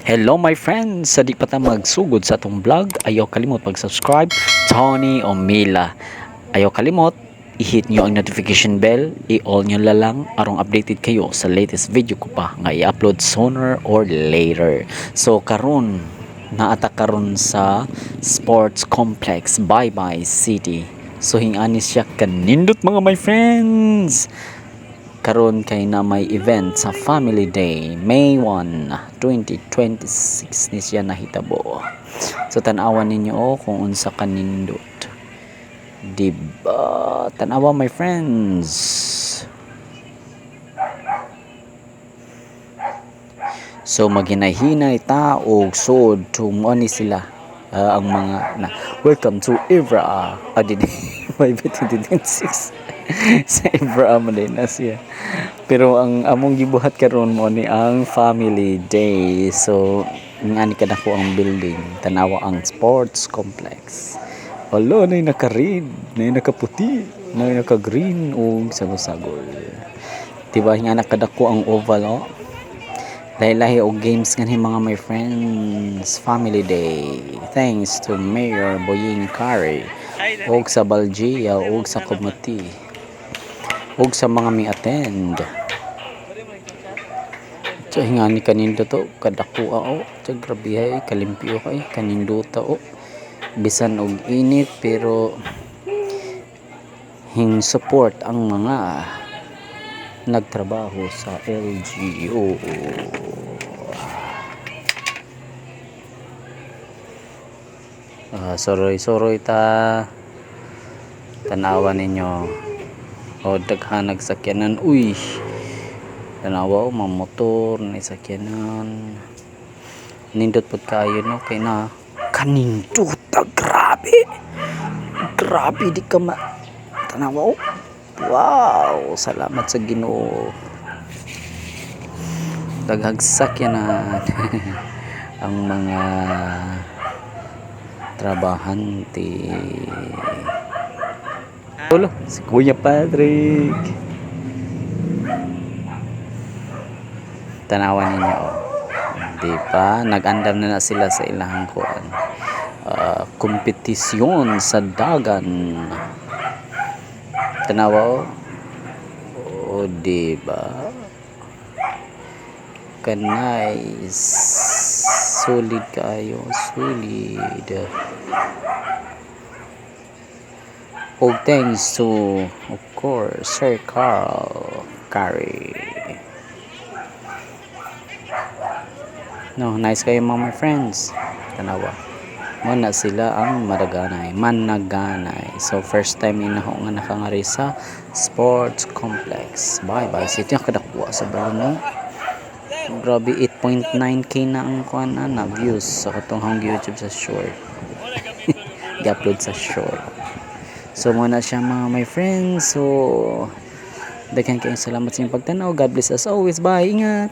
Hello, my friends! Sa di pa ta magsugod sa atong vlog, ayaw kalimot pag-subscribe, Tony Omila. Ayaw kalimot, i-hit nyo ang notification bell, i-all nyo la lang arong updated kayo sa latest video ko pa nga i-upload sooner or later. So karon naata karon sa Sports Complex, Baybay City. So hingani siya kanindot, mga my friends, karon kay na may event sa Family Day, May 1, 2026 ni siya nahitabo. So tan-awan ninyo, oh, kung unsa kanindot. Diba? Tan-awa, my friends. So maghinay-hinay ta og sud to mo ni sila ang mga na welcome to Ivra. Ah, di may 2026 sa Ivra man din na siya. Pero ang among gibuhat karon mo ni ang Family Day. So ngani kadako ang building. Tanawa ang sports complex. Hala, nay naka-red, nay nakaputi, nay naka-green ug sagol-sagol. Diba nga nakadako ang oval, oh? Lahi-lahi og games ngani, mga my friends. Family Day. Thanks to Mayor Boying Kari ug sa Balgia ug sa committee ug sa mga mi-attend. So hingani kanindot to, kadako, oh. So grabe ay kalimpyo kay kanindota, oh. Bisan og init pero hing support ang mga nagtrabaho sa LGU. Ah, suroy-suroy ta. Tanawa ninyo. O daghan nagsakyanan. Uy. Tanawa, oh, mga motor na sakyanan. Nindot pud kaayo, no, kay na kanindota, grabe. Grabe, di ka ma tanawa, oh. Wow, salamat sa Ginoo. Daghang sakyanan ang mga trabahante. Ulo, si Kuya Patrick. Tanawan ninyo, oh. Di ba? Nag-andam na na sila sa ilang kuan. Kompetisyon sa dagan. Tanawa, oh. Oh, di ba? Ka-nice. Solid kaayo, solid. Og thanks to, of course, Sir Carl Curry. No, nice kayo, mga my friends. Tanawa. Mo na sila ang madaganay, managanay. So first time ni nako nga nakangari sa sports complex. Baybay City. Ang kadakuha sa balon, no. Grabe, 8.9K na ang kuan na views sa katong hang YouTube sa short. Gi-upload sa short. So mo na siya, mga my friends. So daghan kayong salamat sa inyong pagtanaw. God bless us always. Bye. Ingat.